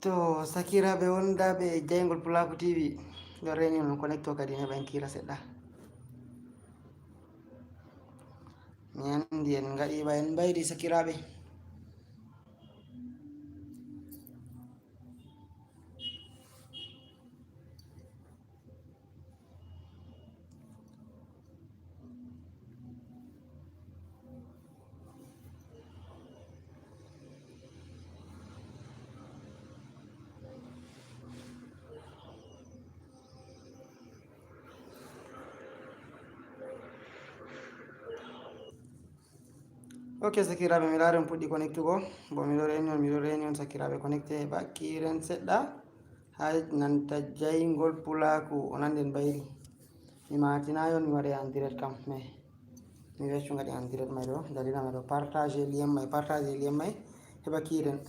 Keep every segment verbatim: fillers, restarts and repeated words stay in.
To, sakiraaɓe wondaaɓe e jayngol Pulaaku T V, ɗo reeni on connecto kadi ne ɓen kiira seɗɗa. Mi anndi en ngaɗii ɓa en mbayri sakiraaɓe. Ok, sakiraaɓe, mi laari on puɗɗi connectugo. Bon, miɗo reeni on, miɗo reeni on, sakiraaɓe, connecté e ɓa kiiren seɗɗa. Hay nanta jayngol Pulaaku, o nandi en mbayri. Mi maatinaay on, mi waɗa en direct kam, mais mi weccu ngaɗi en direct may ɗo, dalila may ɗo, partage lien may, partage lien may, heɓa kiiren.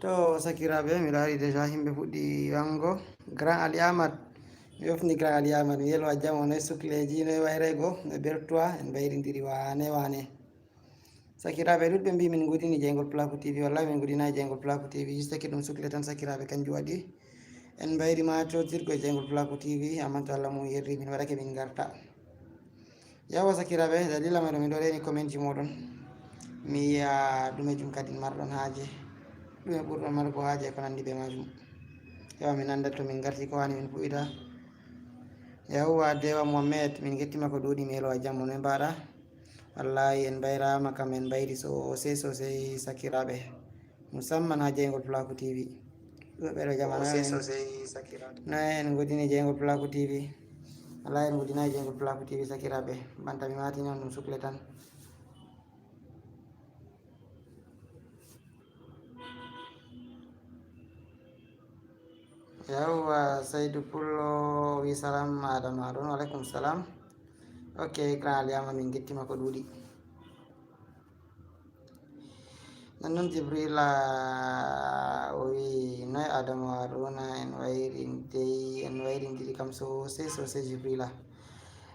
To, sakiraaɓe, mi laari déjà yimɓe fuɗɗi wango. Grand Ali Amad, mi yofni Grand Ali Amad, mi yelwa jam, o noy sukleeji, noy wayrego, no bertuwa, en mbayrindiri wane wane. Sakiraaɓe ɗuɗɓe mbi min ngudini jeyngol Pulaaku T V, wallahi min ngudinayi jeyngol Pulaaku T V, juste que ɗum sukle tan sakiraaɓe kanjum waɗi. En mbayri ma cootirgo e jeyngol Pulaaku T V, amma to Allah mum yerri min waɗake min ngarta. Yawa sakiraaɓe, dalila may ɗo miɗo reeni comment ji moɗon. Mi yiya ɗume jum kadi marɗon haaje. Ɗume ɓurɗon margo haaje e ko nandi be majum. Yawa min anda to min ngarti ko hani min fuɗɗita. Yawa Dewa Mohammed, min gettima ko ɗuuɗi mi yelwa jam, no mbaɗa? Wallahi en mbayraama kam, en mbayri sosai sosai sakiraaɓe. Musamman ha jeyngol Pulaaku T V. Ɗuɗɓe ɗo jamana sosai sosai sakiraaɓe. Noye en ngudini jeyngol Pulaaku T V? Wallahi en ngudinayi jeyngol Pulaaku T V sakiraaɓe. Banta mi maatini on ɗum sukle tan. Yawwa, Saydu Pullo wi salam, Adama ɗon, waleykum salam. Ok, Grand Aliyama, min gettima ko ɗuuɗi. Non non Jibrila o wi noy Adama Haruna en wayrintey, en wayrintiri kam sosai sosai Jibrila.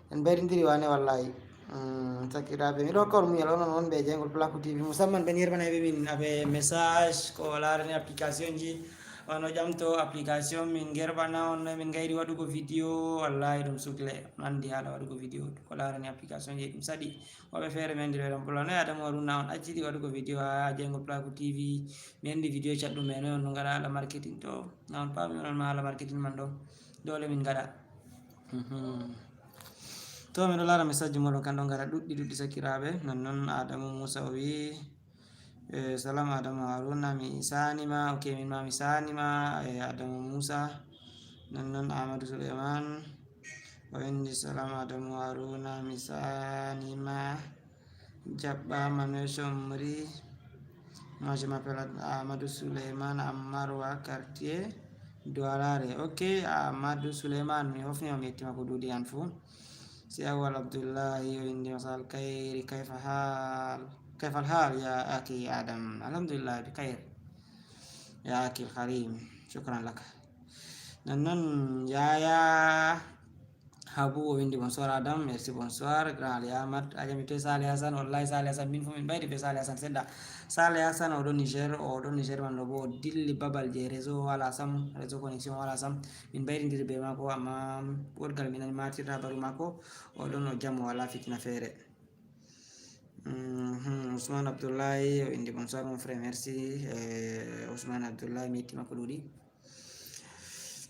En mbayrindiri wane wallahi. Mm, sakiraaɓe, miɗo hokka on muñal onon wonɓe e jeyngol Pulaaku T V, musamman ɓen yerbanayɓe min abe message ko larani application ji, wano ƴamto application min gerbana on, no min gayri waɗugo vidéo, wallahi ɗum sukle, on andi haala waɗugo vidéo ko larani application ji ɗum saɗi. Woɓɓe feere men ndiro ɗon pulano e Adamu Haruna on acciti waɗugo vidéo ha jeyngol Pulaaku T V, mi andi vidéo caɗɗum men on no ngaɗa haala marketing to, na on paami onon ma haala marketing man ɗo, dole min ngaɗa. Mhm. To, miɗo laara message moɗon kan ɗon ngara ɗuɗɗi ɗuɗɗi sakiraaɓe. Non non Adamu Musa o wi, eh, salam Adamu Haruna, mi sani ma. Ok, min ma mi sani ma, eh, Adamu Musa. Non non Amadou Souleymane o windi, salam Adamu Haruna, mi sani ma. Jaɓɓaama no somri. Moi, je m'appelle Amadou Souleymane Ammarwa, quartier Douarare. Ok, Amadou Souleymane, mi hofni o, mi yettima ko ɗuuɗi an fuu. Si Awal Abdullahi o indi, masal kayri, kayfa hal? Kayfa al hal ya aki Adam? Alhamdulillah bi kayr. Ya aki al karim. Shukran laka. Non non Yaya Habu o windi, bonsoir Adam, merci, bonsoir. Grand Ali Ahmad, a ƴami toy Salih Hassan? Wallahi Salih Hassan, min fof min mbaydi be Salih Hassan seɗɗa. Salih Hassan o ɗo Niger, o ɗo Niger man ɗo bo o dilli babal je réseau wala sam, réseau connexion wala sam. Min mbayrindiri be mako, amma woɗgal mi nani matirta habaru mako, o ɗon o jam, o wala fitina feere. Mhm, Ousmane Abdoulaye o indi, bonsoir mon frère, merci. Eh, Ousmane Abdoulaye, mi yettima ko ɗuuɗi.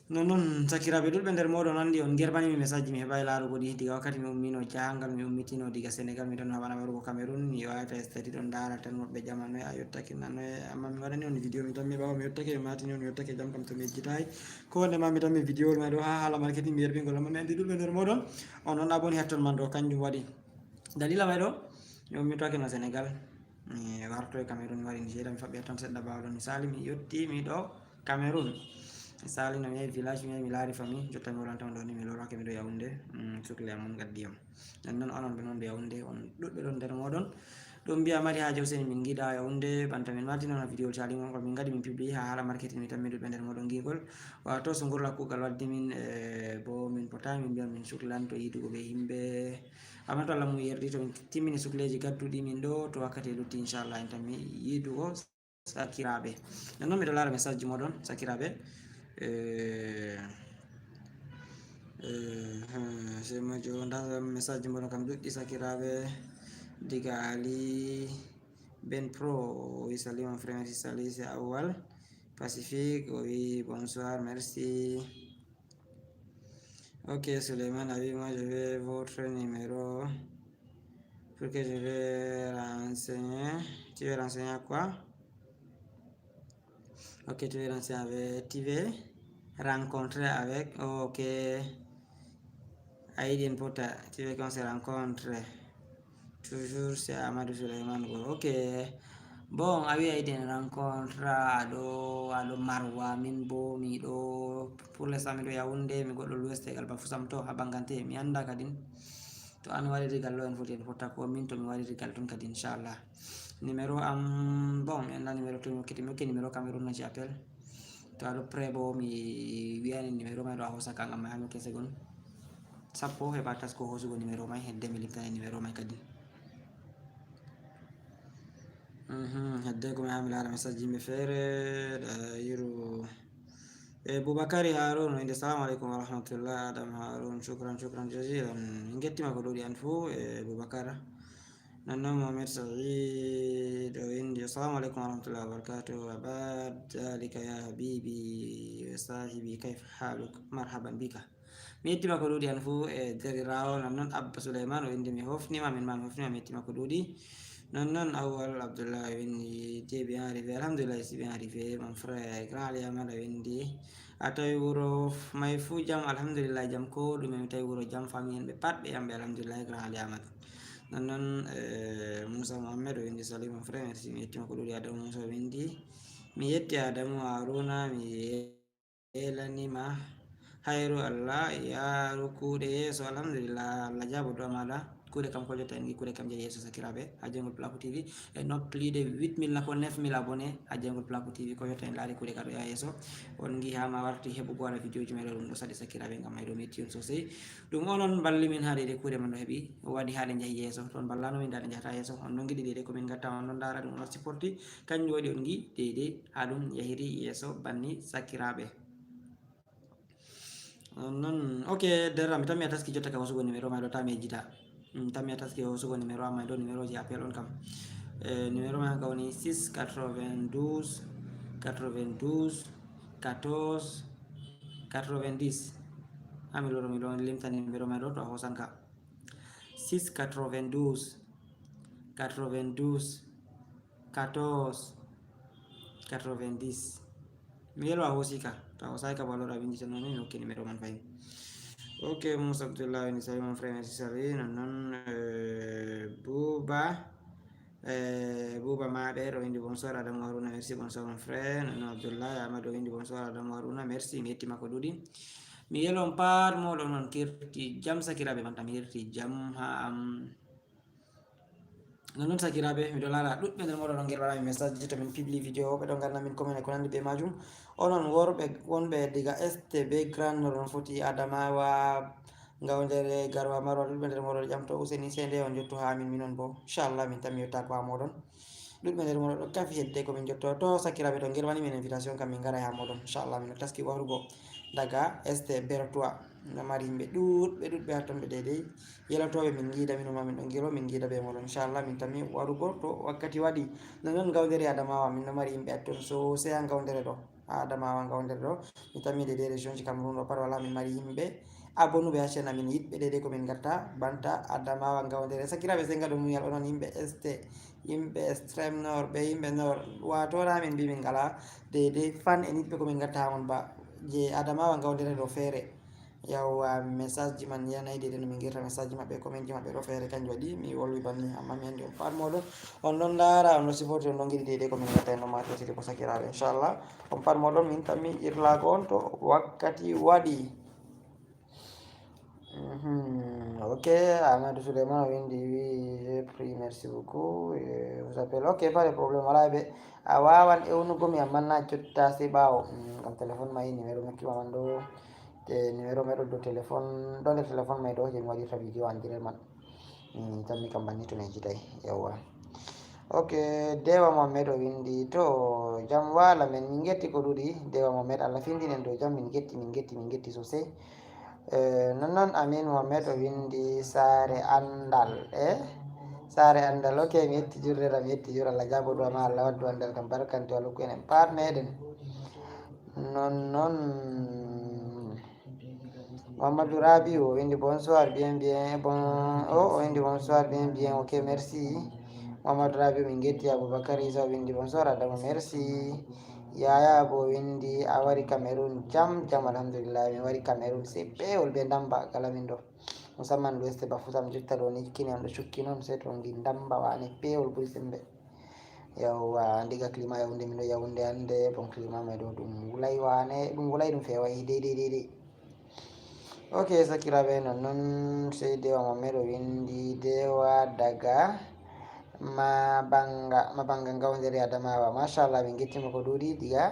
Non non sakiraaɓe ɗuɗɓe nder moɗon andi on gerbanimi message ji, mi heɓayi laarugo ɗi diga wakkati mi ummino jahangal, mi ummitino diga Senegal, mi ɗon haɓana warugo Cameroun, mi wata stati ɗon ndaara tan woɓɓe jama noye a yottake na noye, amma mi waɗani on vidéo, mi tammi ɓawo mi yottake, mi matini on, mi yottake jam kam to mi yejjitayi. Ko wonde ma mi tammi vidéo ma ɗo ha haala marketing mi yerbingol, amma mi andi ɗuɗɓe nder moɗon on on aboni hatton man ɗo, kanjum waɗi dalila may ɗo mi ummitake no Senegal. Mi wartoy Cameroun, mi wari Nigeria, mi faɓɓi ton seɗɗa ɓawo ɗon. Mi sali, mi yotti, mi ɗo Cameroun. Mi sali no mi yahi village, mi yahi mi laari famille. Jotta mi wolanta on ɗo ni, mi lorake, mi ɗo Yaoundé. Mm, sukle am on gaddi am. Non non onon ɓe non ɓe Yaoundé, on ɗuɗɓe ɗon nder moɗon. Ɗum mbiya mari haaje useni min ngiɗa yawnde ɓanta min mardi noon video calingol ngol min ngadi min publie ha haala marketing mi tammi ɗuɓɓe nder moɗon ngigol wato so ngol kuugal waddi min e bo min potaani min mbiya min suklanto yidugo ɓe yimɓe amma to Allah mum yerdi to min timmini sukleji gadduɗi min ɗo to wakkati e lutti inchallah en tammi yidugo sakiraaɓe. Nden noon miɗo laara message ji moɗon sakiraaɓe. Eh, eh, eh, sey mojo nda message ji moɗon kam ɗuɗɗi sakiraaɓe. Diga Ali Ben Pro o wi salut mon frère, merci salut c'est Awal Pacifique o wi bonsoir merci. Ok, Suleiman a wi moi je veux votre numéro pour que je vais renseigner. Tu veux renseigner à quoi? Ok, tu veux renseigner avec, tu veux rencontrer avec, ok. A yiɗi en pota, tu veux qu'on se rencontre. Toujours c'est Amadou Suleiman go. Ok. Bon, a wi a yiɗi en rencontre aɗo aɗo marwa min bo miɗo pour l'instant miɗo yawnde mi goɗɗo l'ouest égal ba fusam to ha bangante mi anda kadin. To an waɗi rigal lo en foti en fotta ko min to mi waɗi rigal tun kadi inchallah. Numéro am bon mi anda numéro to mi hokkiti mi hokki numéro Cameroun na ci appel. To aɗo prêt bo mi wiyani numéro ma ɗo a hosa ka ngam ma ha mi hokke segon sappo heɓa tasko hosugo numéro may hedde mi limtani numéro may kadi. Mhm, hedde ko mi ha mi laara message yimɓe feere ɗa yiru. E Bubakari Harun inde salamu aleykum wa rahmatullah. Adam Harun shukran shukran jazilan. Min gettima ko ɗuuɗi an fuu e Bubakar. Nonnon Mohamed Said o indi assalamu aleykum wa rahmatullah wa barakatuh. Abad dalika ya habibi wa sahibi kayfa haluk marhaban bika. Mi yettima ko ɗuuɗi an fuu e derɗiraawo. Nonnon Abba Suleyman o indi mi hofnima min ma mi hofnima mi yettima ko ɗuuɗi. Nonnon Awwal Abdullah o indi je bien arrivé alhamdulillah si bien arrivé mon frère grand Ali Amad o indi a tawi wuro may fuu jam alhamdulillah jam ko ɗume mi tawi wuro jam famille en ɓe pat ɓe yamɓe alhamdulillah grand Ali Amad. Nonnon eh, Moussa Mohamed o indi salut mon frère merci mi yettima ko ɗuuɗi Adamu Moussa o indi mi yetti Adamu Haruna mi yelanima hayru Allah yaaru kuuɗe yeeso alhamdulillah Allah jaabo du'a maɗa kuuɗe kam ko jotta en gi kuuɗe kam jeeyi yeeso sakiraaɓe ha jeyngol Placo T V e non plus de huit mille na ko neuf mille abonné ha jeyngol Placo T V ko jotta en laari kuuɗe ka ɗo yaha yeeso on gi ha ma warti heɓugo wala vidéo ji meɗa ɗum ɗo saɗi sakiraaɓe ngam may ɗo metti on sosai ɗum onon mballi min ha deydey kuuɗe man ɗo heɓi o waɗi ha ɗe jeehi yeeso to on mballano min nda ɗe jahata yeeso on non giɗi deydey ko min gatta on non ndara ɗum onon supporti kanjum waɗi on gi deydey ha ɗum yahiri yeeso banni sakiraaɓe. Non ok derra mi tammi a taski jotta ka hosugo numéro ma ɗo tami e jita mi tammi a taski hosugo numéro amma ɗo numéro ji appel on kam. Eh, numéro ma ka woni six quatre-vingt-douze quatre-vingt-douze quatorze quatre-vingt-dix. Ha mi loro mi ɗon limta numéro ma ɗo to a hosan ka six quatre-vingt-douze quatre-vingt-douze quatorze quatre-vingt-dix. Mi yelo a hosi ka to a hosai ka balo da windi tan non mi hokki numéro man fayin. Ok Moussa Abdullah windi salut mon frère merci salut non non. Eh, Bouba eh, Bouba Maɓe ɗo windi bonsoir Adamu Haruna merci bonsoir mon frère non non Abdullah Amadou windi bonsoir Adamu Haruna merci mi yettima ko ɗuuɗi. Mi yelo on par moɗon on kirti jam sakiraɓe man tam hirti jam ha am. Non non sakiraaɓe miɗo laara ɗuɗɓe nder moɗon ɗon ngerɗanami message ji to min publie vidéo ɓe ɗon ngarna min commune e ko nandi ɓe majum. Onon worɓe wonɓe diga est be grand noɗon foti adamawa gawdere garwa marwa ɗuɗɓe nder moɗon ƴamto useni sende on jottu ha min minon bo inchallah min tammi yottako ha moɗon. Ɗuɗɓe nder moɗon ɗo kafi hedde ko min jotto to sakiraaɓe to ngerwani min invitation kam min ngaray ha moɗon inchallah min taski warugo daga est bertois no mari yimɓe ɗuɗɓe ɗuɗɓe hatton ɓe deydey. Yelotoɓe min ngiida minuma min ɗon giro min ngiida be moɗon inchallah min tammi warugo to wakkati waɗi. Nonon gawdere adamawa min no mari yimɓe hatton sosai ha gawdere ɗo ha adamawa gawdere ɗo. Mi tammi deydey région ji cameroun ɗo pat wala min mari yimɓe abonuɓe ha chaine amin yiɗɓe deydey ko min gatta banta adamawa gawdere sakiraɓe sey gaɗo muñal onon yimɓe est yimɓe extrême nord ɓe yimɓe nord wato na min mbi min ngala deydey fan en yiɗɓe ko min gatta ha mon ba je adamawa gawdere ɗo feere. Yawwa message ji man yanayi deydey no min girta message ji maɓɓe comment ji maɓɓe ɗo feere kanjum waɗi mi wolwi banni amma mi andi on pat moɗon on ɗon ndaara on ɗo supporti on ɗon giɗi deydey ko min gatta en ɗon mati aussi ko sakiraɓe inchallah on pat moɗon min tammi irlako on to wakkati waɗi. Hmm, ok, Amadou Souleymane o windi wi, j'ai pris, merci beaucoup, je vous appelle. Ok, pas de problème, wala ɓe a wawan ewnugo mi, amma na jotta sai ɓawo. Hmm, kam téléphone mai numéro makki maman ɗo, te numéro mai ɗo dow téléphone, ɗo nder téléphone mai ɗo je mi waɗirta vidéo en direct man. Hmm, tammi kam banni to mi yejjitay. Yawwa. Ok, Dewa Mohammed o windi to jam wala men, min getti ko ɗuɗi. Dewa Mohammed, Allah findinen dow jam, min getti, min getti, min getti sosai. Eh, non non, Amin Mohammed o windi sare andal. Eh, sare andal. Ok, mi yetti jurrera, mi yetti jur, Allah jabo du'a ma, Allah waddu andal kam barkanti wala ko enen par meɗen. Non non. Mamadou Rabi o windi bonsoir, bien bien. Bon, oh, o windi bonsoir, bien bien. Ok, merci. Mamadou Rabi, min getti. Aboubacar Isa o windi bonsoir Adama, merci. Yaya bo windi a wari Cameroun, jam jam, alhamdulillah, mi wari Cameroun, c'est pewol be ndamba kala min ɗo. Musamman l'ouest ba futam jotta ɗo ni kini on ɗo cukki non, sai to ngi ndamba wane pewol buri sembe. Yawwa, ndiga climat Yaoundé, min ɗo Yaoundé hande, bon climat mai ɗo ɗum wulai wane, ɗum wulai ɗum fewai daidai daidai. Ok, sakiraɓe, non non sai Dewa Mohammed o windi Dewa daga Mabanga, Mabanga Ngaoundéré Adamawa. Machallah, min gettima ko ɗuɗi diga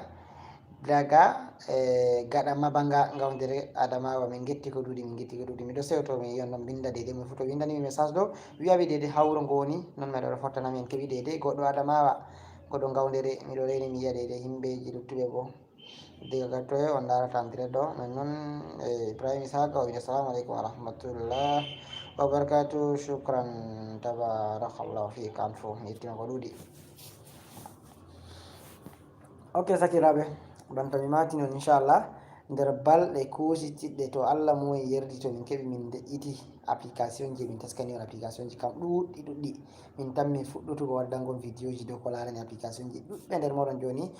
daga, eh, gaɗa Mabanga Ngaoundéré Adamawa. Min getti ko ɗuɗi, min getti ko ɗuɗi. Miɗo sewto mi yiyon non binda dede mo foto windani mi message ɗo. Wiya ɓe dede hawro ngo woni, non meɗo fottana min keɓi dede goɗɗo Adamawa. Goɗɗo Ngaoundéré, miɗo reni mi yiya dede himɓeji luttuɓe bo. Diga gattoye on darata en direct ɗo, min non, eh, Ibrahim Isaka o wiya assalamu alaikum wa rahmatullah wa barakatuh, shukran, tabarakallahu fik, an fof mi yettima ko ɗuɗi. Ok, sakiraɓe, banta mi mati non, inchallah, nder balɗe kuusitiɗɗe, to Allah muyi yerdi, to min keɓi min de'iti application ji, min taskani on application ji kam ɗuɗɗi ɗuɗɗi. Min tammi fuɗɗutugo waddangol vidéo ji dow ko larani application ji ɗuɗɗe nder moɗon joni.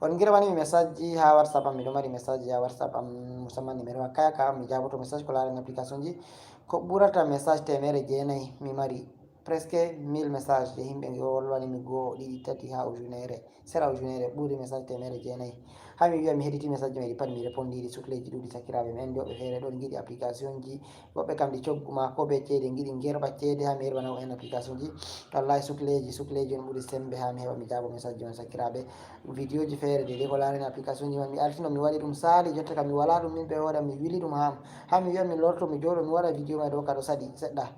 On ngirwani mi message ji ha WhatsApp am, miɗo mari message ji ha WhatsApp am, musamman numéro Kayaka, mi jaboto message ko larani application ji. Ko ɓurata message temerre jeenayi mi mari, presque mille message je himɓe ngi wolwani mi, goo, ɗiɗi, tati ha ujunere, sera ujunere, ɓuri message temerre jeenayi. Ha mi wiya mi heɗiti message ji mai ɗi pat, mi répondiri sukleji ɗuɗi. Sakiraɓe men joɓɓe fere ɗon giɗi application ji, woɓɓe kam ɗi coggu ma ko be ceede, giɗi gerɓa ceede ha mi yerɓana on application ji. Wallahi sukleji, sukleji on ɓuri sembe ha mi heɓa mi jabo message ji on, sakiraɓe. Vidéo ji fere dede ko larani application ji man, mi artino mi waɗi ɗum sali, jotta kam mi wala ɗum min be hoore am, mi wili ɗum ha am. Ha mi wiya mi lorto mi joɗo mi waɗa vidéo mai ɗo ka ɗo saɗi seɗɗa.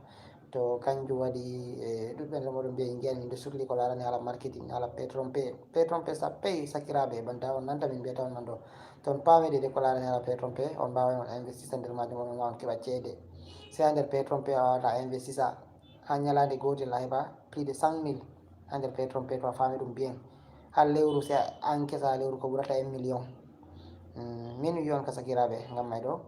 To kanjum waɗi, eh, ɗuɗɓe nder moɗon mbiya en ngiyan min ɗo sukli ko larani hala marketing, hala P trompe. P trompe sa pay sakiraɓe, banta on nanta min mbiyata on man ɗo. To on paami dede ko larani hala P trompe, on mbawai on investisa nder majum, on on keɓa ceede. Sai ha nder P trompe a wawata a investisa ha ñalande gotel a heɓa plus de cinq mille ha nder P trompe, to a faami ɗum bien. Ha lewru sai an kesa ha lewru ko ɓurata un million. Mm, min wiyon ka sakiraɓe ngam mai ɗo.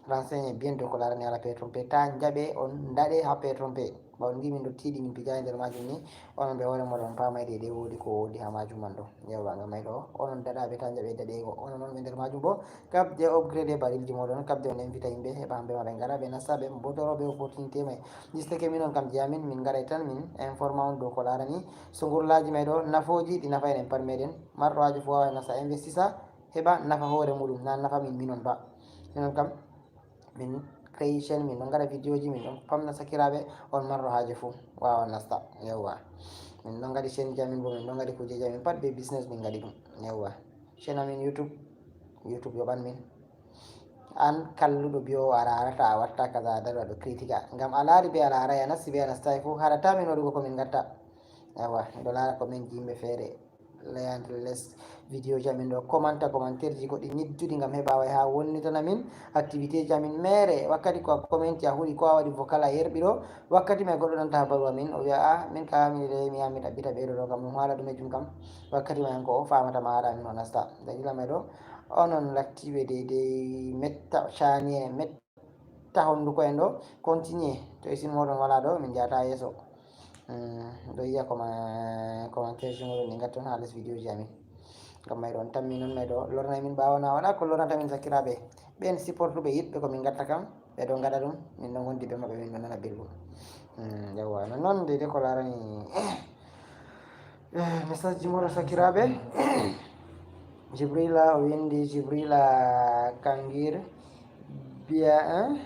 Renseigne bien dow ko larani hala P trompe. Ta jaɓe on daɗe ha P trompe. Ba on ngi min ɗo tiiɗi min pijai nder majum ni. Onon be hoore moɗon on paamai dede wodi ko wodi ha majum man ɗo. Yawwa, ngam mai ɗo onon daɗaɓe ta jaɓe daɗego. Onon on ɓe nder majum bo. Kabde upgrade baril ji moɗon, kabde on invita yimɓe heɓa hamɓe ma ɓe ngara ɓe nasta ɓe mbotoro be opportunité mai. Jistake minon kam je amin min ngarai tan min informa on dow ko larani sungurlaji mai ɗo, nafoji ɗi nafa en en pat meɗen. Marɗo haaju fu wawan nasta investisa heɓa nafa hoore muɗum, na nafa min minon ba. Minon kam min création, min ɗon ngaɗa vidéo ji, min ɗon pamna sakiraɓe, on marɗo haaje fu wawan nasta. Yawwa, min ɗon ngaɗi chaîne ji amin bo, min ɗon ngaɗi kujeji amin pat be business min ngaɗi ɗum. Yawwa, chaîne amin YouTube, YouTube yoɓan min. An kalluɗo biyowo a rarata, a watta kaza, a dari waɗo critique ngam a laari be a larai, a nasti be a nastai fu, haɗata min waɗugo ko min gatta. Yawwa, miɗo lara comment ji yimɓe fere. Layande les vidéo ji amin ɗo, commenta commentaire ji goɗɗi nyidduɗi ngam heɓa wai ha wonnitana min activité ji amin mere. Wakkati ko a commenti, a huɗi, ko a waɗi vocal a yerɓi ɗo, wakkati mai goɗɗo nanta habaru amin o wiya a min ka mi de mi yaha mi ɗaɓɓita ɓeɗo ɗo kam ɗum haala ɗumejum kam. Wakkati mai hanko o famata ma haala amin o nasta. Dalila mai ɗo onon lattiɓe deydey metta caniye metta honduko en ɗo. Continue, to isin moɗon wala ɗo min jata yeeso. Mm, ɗo yiya comment, commentaire ji moɗon ɗi gatton ha les vidéo ji amin. Ngam mai ɗon tammi non mai ɗo lornai min ɓawo na waɗa ko lornata min sakiraɓe. Ɓen supportuɓe yiɗɓe ko min gatta kam ɓe ɗo gaɗa ɗum, min ɗo gondi be maɓɓe min ɗo nana belɗum. Mm, yawwa, non non dede ko larani eh, message ji moɗon sakiraɓe. Jibrila o windi, Jibrila Kangir biya, eh?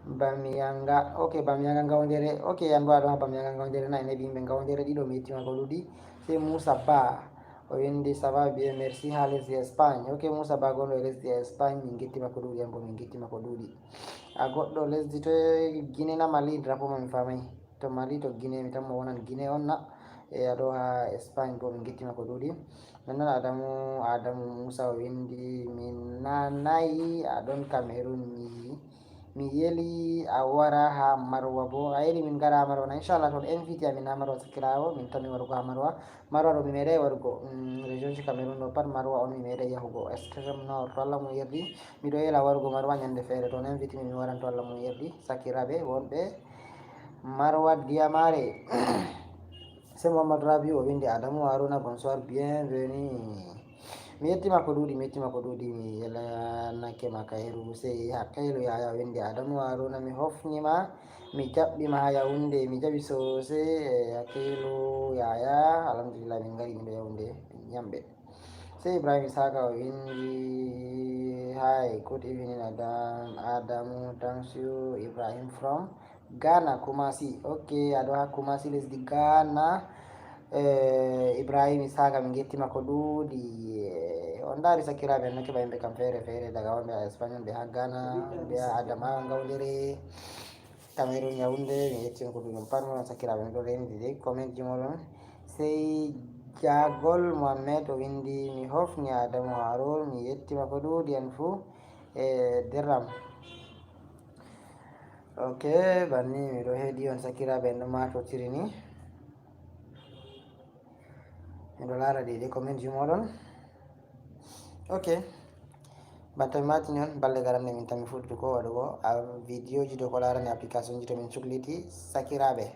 Bamiyanga. Ok, Bamiyanga Ngawdere. Ok, yandu aɗo ha Bamiyanga Ngawdere na, en heɓi yimɓe Ngawdere ɗiɗo, mi yettima ko ɗuɗi. Sey Moussa Ba. O windi: "Ça va bien, merci." Ha lesdi Espagne. Ok, Moussa Ba gonɗo e lesdi Espagne, min gettima ko ɗuɗi, en bo min gettima ko ɗuɗi. A goɗɗo lesdi to Guinée na Mali, drapeau ma mi famai. To Mali, to Guinée, mi tammo wonan Guinée on na. E aɗo ha Espagne bo min gettima ko ɗuɗi. Non non Adamu, Adamu Moussa o windi: "Min nanayi aɗon Cameroun, mi mi yeli a wara ha Marwa bo." A yeli min ngara ha Marwa na? Inchallah, to on invite amin ha Marwa sakiraawo, min tammi warugo ha Marwa. Marwa ɗo mi meeɗay warugo. Mm, région ji Cameroun ɗo pat Marwa on mi meeɗay yahugo. Extrême Nord, to Allah mum yerdi, miɗo yela warugo Marwa ñande feere. To on invite min, mi waran to Allah mum yerdi. Sakiraaɓe wonɓe Marwa Diyamare. Sey Mohammad Rabiu o windi: "Adamu Haruna, bonsoir, bienvenue." Mi yettima ko ɗuuɗi, mi yettima ko ɗuuɗi, mi yelanake ma kayru. Sey Hakkaylu Yaya o windi: "Adamu Haruna, mi hofni ma, mi jaɓɓi ma ha Yaoundé, mi jaɓi sosai." E Hakkaylu Yaya, alhamdulillah, min ngari ɗo Yaoundé, min ñamɓe. Sey Ibrahim Isaka o windi: "Hi, good evening, Adam, Adamu, thanks you, Ibrahim from Ghana, Kumasi." Ok, aɗo ha Kumasi, lesdi Ghana. Eh, Ibrahim Isaka, min gettima ko ɗuuɗi. Eh, on ndaari sakiraaɓe, en no keɓa yimɓe kam feere feere, daga wonɓe ha Espagne, wonɓe ha Ghana, wonɓe ha Adamawa Ngawlere, Cameroun, Yaoundé, mi yettima ko ɗuuɗi. On pat mon sakiraaɓe, miɗo reenidi de comment ji moɗon. Sey Jagol Mohammed o windi: "Mi hofni Adamu Harun, mi yettima ko ɗuuɗi en fuu." E Derram. Ok, banni miɗo heedi on sakiraaɓe, en ɗo maatotiri ni. Miɗo laara ɗi, ɗi comment ji moɗon. Ok. Banta mi maatini on, balɗe garam nde min tammi fuɗɗude ko waɗugo a vidéo ji dow ko laarani application ji to min cukliti sakiraaɓe.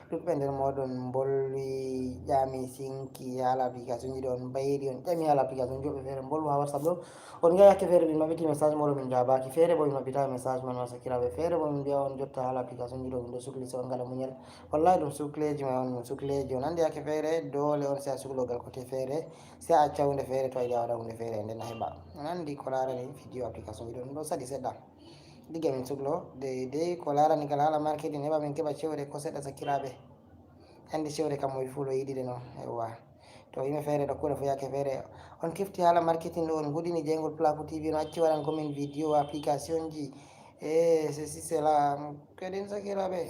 Ɗuɗɓe nder moɗon mbolwi, ƴami, sinki haala application ji ɗo, on mbayri, on ƴami haala application ji, woɓɓe feere mbolwa ha WhatsApp ɗo. On njahi hakke feere min maɓɓiti message moɗon min jaabaaki. Feere bo min maɓɓitaaki message mon, ma sakiraaɓe. Feere bo min mbiya on jotta haala application ji ɗo, min ɗo sukli, sey on ngaɗa muñal. Wallahi ɗum sukleeji ma on, ɗum sukleeji. On andi hakke feere, doole on sey a suklo gal côté feere, sey a acca huunde feere to a yiɗi a waɗa huunde feere, nden a heɓa. On andi ko laarani vidéo application ji ɗo, ɗum ɗo saɗi seɗɗa. Diga min suklo, dey, dey ko laarani gal haala marketing, heɓa min keɓa cewɗe ko seɗɗa sakiraaɓe. Andi cewɗe kam moy fuu ɗo yiɗi ɗe no, yawwa. To yimɓe feere ɗo kuuɗe fuu yaake feere. On kefti haala marketing ɗo, on gudini jeyngol Placo T V, no acci waɗan ko min vidéo application ji. Eh, ceci, cela, kadi sakiraaɓe.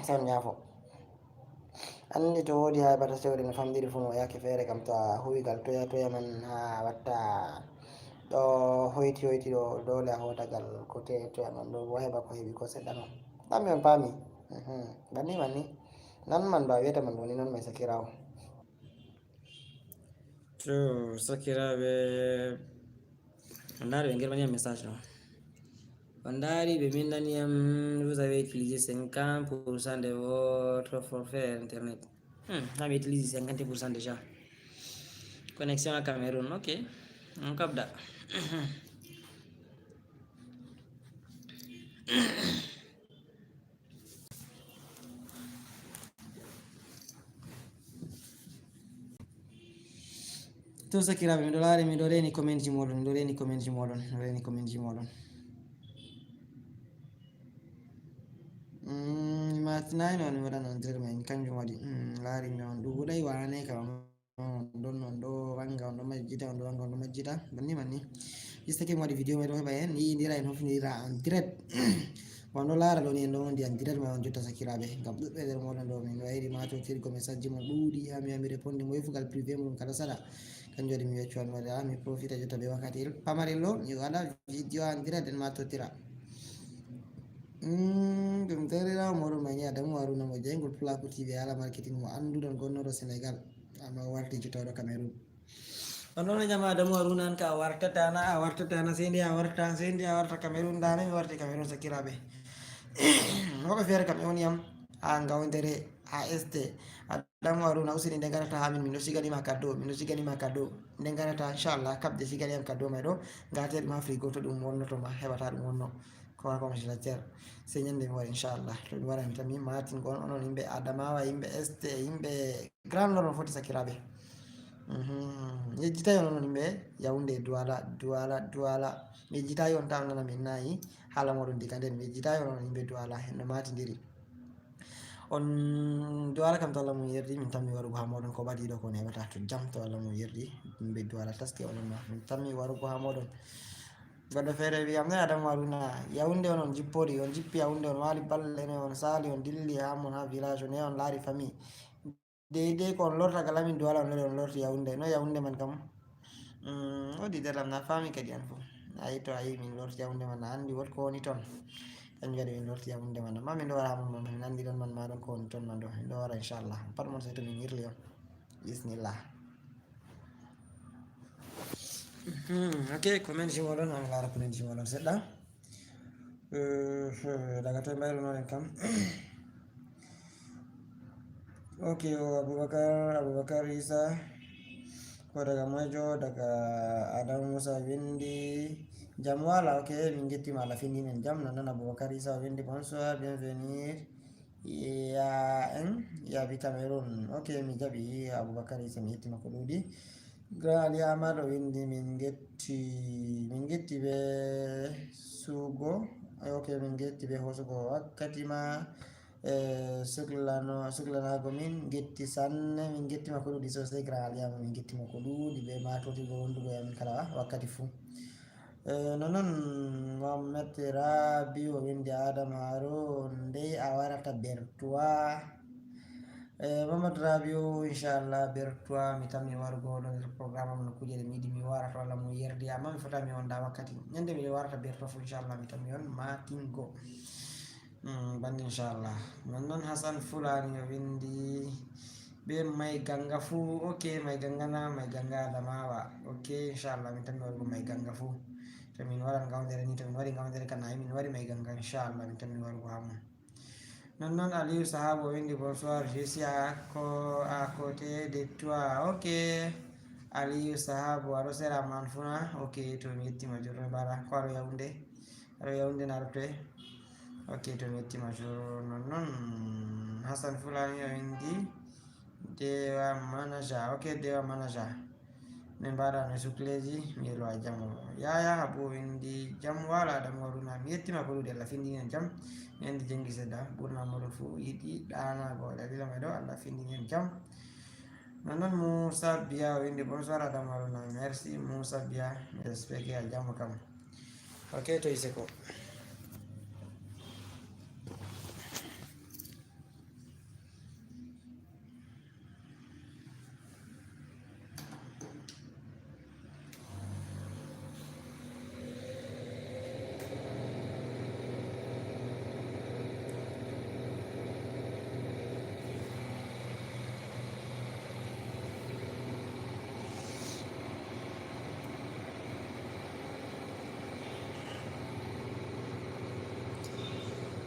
Sey on ñaafo. Anndi to woodi haa heɓata cewɗe no famɗiri fuu, no yaake feere kam, to a huwi gal toya toya man, haa watta ɗo hoyti hoyti ɗo, doole a hoota gal ko te toya man ɗo, bo heɓa ko heɓi ko seɗɗa non. Ɗam mi on paami. Mhm. Banni, banni. Non man ba wiyata man woni non, mais sakiraawo. To sakiraaɓe, on ndaari ɓe ngerɓani yam message ɗo. On ndaari ɓe mbinndani yam, vous avez utilisé cinquante pour cent de votre forfait internet. Hmm, haa mi utilisé cinquante pour cent déjà. Connexion à Cameroun, ok. On kabda. To sakiraaɓe, miɗo laari, miɗo reeni comment ji mooɗon, miɗo reeni comment ji mooɗon, miɗo reeni comment ji mooɗon. Mm, mi maatinaay no mi waɗan on nder men, kanjum waɗi. Mm, laari mi on ɗuuɗay waane kam. On ɗon, on ɗo wanga, on ɗo majjita, on ɗo wanga, on ɗo majjita. Banni, banni. Ista ke mi waɗi vidéo may ɗo heɓa en, yi'indira en, hofnidira en direct. On ɗo laara ɗo ni, en ɗo wondi en direct ma on jotta sakiraaɓe. Ngam ɗuɗɓe nder mooɗon ɗo min wayri maatotirgo message ji mon ɗuuɗi, haa mi, haa mi réponde mo yefugal privé mum kala saɗa. Kanjum waɗi mi wecco on waɗa, mi profita jotta be wakkati pamarel ɗo, mi waɗa vidéo en direct en maatotira. Mm, ɗum terirawo mooɗon may ni Adamu Haruna mo jeyngol Pulaaku T V haala marketing mo annduɗon gonnoɗo Sénégal. Amma o warti jottooɗo Cameroun. On ɗon jama Adamu Haruna an ka a wartata na, a wartata na, sey nde a warta, sey nde a warta Cameroun, ndaa mi warti Cameroun sakiraaɓe. Woɓɓe feere kam ewni yam, haa ngawdere, haa este. Adamu Haruna useni nde ngarata haa min, min ɗo sigani ma kaddo, min ɗo sigani ma kaddo. Nde ngarata, inchallah, kabde sigani yam kaddo may ɗo, ngate ɗum haa frigo to ɗum wonnoto ma, heɓata ɗum wonno. Ko wa ko congélateur. Sey ñande mi wara inchallah. To mi wara mi tammi matin ko on, onon yimɓe Adamawa, yimɓe Est, yimɓe Grand Nord on foti sakiraaɓe. Mhm. Mi yejjitaay on, onon yimɓe Yaoundé, Douala, Douala, Douala. Mi yejjitaay on, ta on nana min nayi haala moɗon diga nden. Mi yejjitaay on, onon yimɓe Douala, en no maatindiri. On Douala kam, to Allah mum yerdi, min tammi warugo haa moɗon. Ko ɓadi ɗo ko neɓata to jam, to Allah mum yerdi. Yimɓe Douala taski onon ma, min tammi warugo haa moɗon. Goɗɗo feere wi'am, "Noy Adamu Haruna, Yaoundé on, on jippori, on jippi Yaoundé, on waali balɗe ne, on saali, on dilli haa mon, haa village, on yahi on laari famille. Deydey ko on lorta ga Lamine Douala, on lori, on lorti Yaoundé. Noy Yaoundé man kam?" Mm, o di dalam na faami kadi an fof. Ayi, to ayi min lorti Yaoundé man, a anndi wot ko woni toon. Kanjum waɗi min lorti Yaoundé man. Ma min ɗo wara mon, min anndi ɗon man, ma ɗon ko woni toon man ɗo. Min ɗo wara inchallah. Pat mon sey to min yirli on. Bismillah. Mhm, ok, ko men jimoɗon, on laara ko men jimoɗon seɗɗa. Eh, daga toye mbayrunoɗen kam? Ok, o Abubakar, Abubakar Isa. Ko daga moyjo? Daga Adamu Musa windi. Jam wala, ok, min gettima Allah findinen jam. Non non Abubakar Isa o windi, "Bonsoir, bienvenue." Ya en, ya bi Cameroun. Ok, mi jaɓi Abubakar Isa, mi yettima ko ɗuuɗi. Grand Ali Ahmad o windi, "Min getti, min getti be sugo." Ok, "Min getti be hosugo wakkati ma." Eh, suklano, suklanago min getti sanne, min gettima ko ɗuuɗi sosai, Grand Ali Ahmad, min gettima ko ɗuuɗi be matotirgo wondugo e amin kala wa-, wakkati fuu. Eh, non non Mohammed Rabi o windi, "Adam Harun, ndey a warata Bertois?" Eh, Mohammed Rabi o, inchallah, Bertois, mi tammi warugo ɗo nder programme am, no kujeɗe mi yiɗi mi wara, to Allah mum yerdi, amma mi fota mi wonda wakkati. Ñande mi warata Bertois fuu, inchallah, mi tammi on matingo. Mm, banni, inchallah. Non non Hassan Fulani o windi, "Be Mai Ganga fuu?" Ok, Mai Ganga na, Mai Ganga Adamawa. Ok, inchallah, min tammi warugo Mai Ganga fuu. To min waran ngawdere ni, to min wari ngawdere kan, ayi, min wari Mai Ganga, inchallah, min tammi warugo haa mum. Non non Aliyu Sahabu o windi, "Bonsoir, je suis à co-, à côté de toi." Ok, Aliyu Sahabu, aɗo sera man fuu na? Ok, to mi yettima jurno bara. Ko aɗo Yaoundé? Aɗo Yaoundé na, aɗo toye? Ok, to mi yettima jurno. Non non Hassan Fulani o windi, "Dewa Manager." Ok, Dewa Manager. Min mbaɗano sukleeji, mi yelo a jam. Yaya Habu windi, "Jam wala Adam Haruna. Mi yettima ko ɗuuɗi, Allah findini en jam. Mi andi jengi seɗɗa. Ɓurna moɗon fuu yiɗi ɗaanago. Dalila may ɗo, Allah findini en jam." Non non Moussa Biya o windi, "Bonsoir Adam Haruna." Merci Moussa Biya. Mi respecte a jam kam. Ok, to ise ko.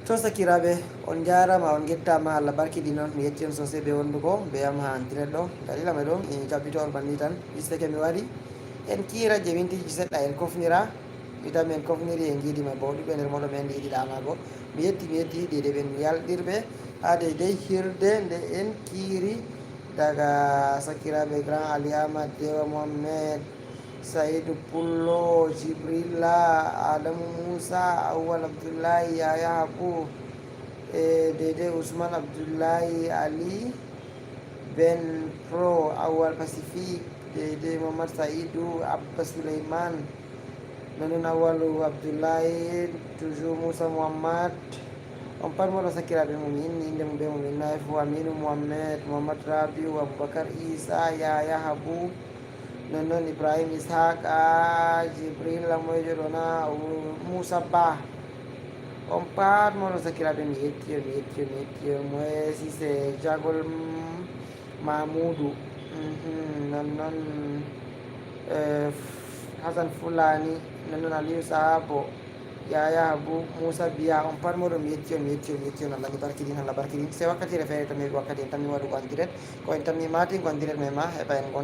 To sakiraaɓe, on njaaraama, on ngettaama, Allah barkiɗin on. Mi yetti on sosai be wondugo be am haa antinet ɗo. Dalila may ɗo, mi jaɓɓito on banni tan. Mistake mi waɗi. En kiira je mintiji seɗɗa, en kofnira. Mi tan en kofniri, en ngiidi ma bo. Ɗuɓɓe nder moɗon ɓe andi yiɗi ɗaanaago. Mi yetti, mi yetti, deydey ɓen mi yalɗirɓe. Haa deydey hirde nde en kiiri daga sakiraaɓe Grand Ali Ahmad, Dewa Mohammed, Saidu Pullo, Jibrilla, Adamu Musa, Awwal Abdullahi, Yaya Habu, e deydey Usman Abdullahi, Ali, Ben Pro, Awwal Pacifique, deydey Mohammed Saidu, Abba Suleiman, non non Awwalu Abdullahi, toujours Musa Muhammad. On pat moɗon sakiraaɓe mum, inni innde mum be mum innaay fuu, Aminu Muhammed, Muhammad Rabiu, Abubakar Isa, Yaya Habu, non non Ibrahim Ishaqa, Jibril Lamoyjo ɗo na, o Musa Ba. On pat moɗon sakiraaɓe, mi yetti on, mi yetti on, mi yetti on. Moye Sise Jagol, mm, Mamoudou. Mhm, non non, eh, Hassan Fulani, non non Aliou Sahabo, Yaya Habu, Moussa Biya, on pat moɗon mi yetti on, mi yetti on, mi yetti on. Allah ni barkidin, Allah barkidin. Se wakkatire feere to mi heɓi wakkati en tammi waɗugo en direct. Ko en tammi matin ko en direct men ma heɓa en gon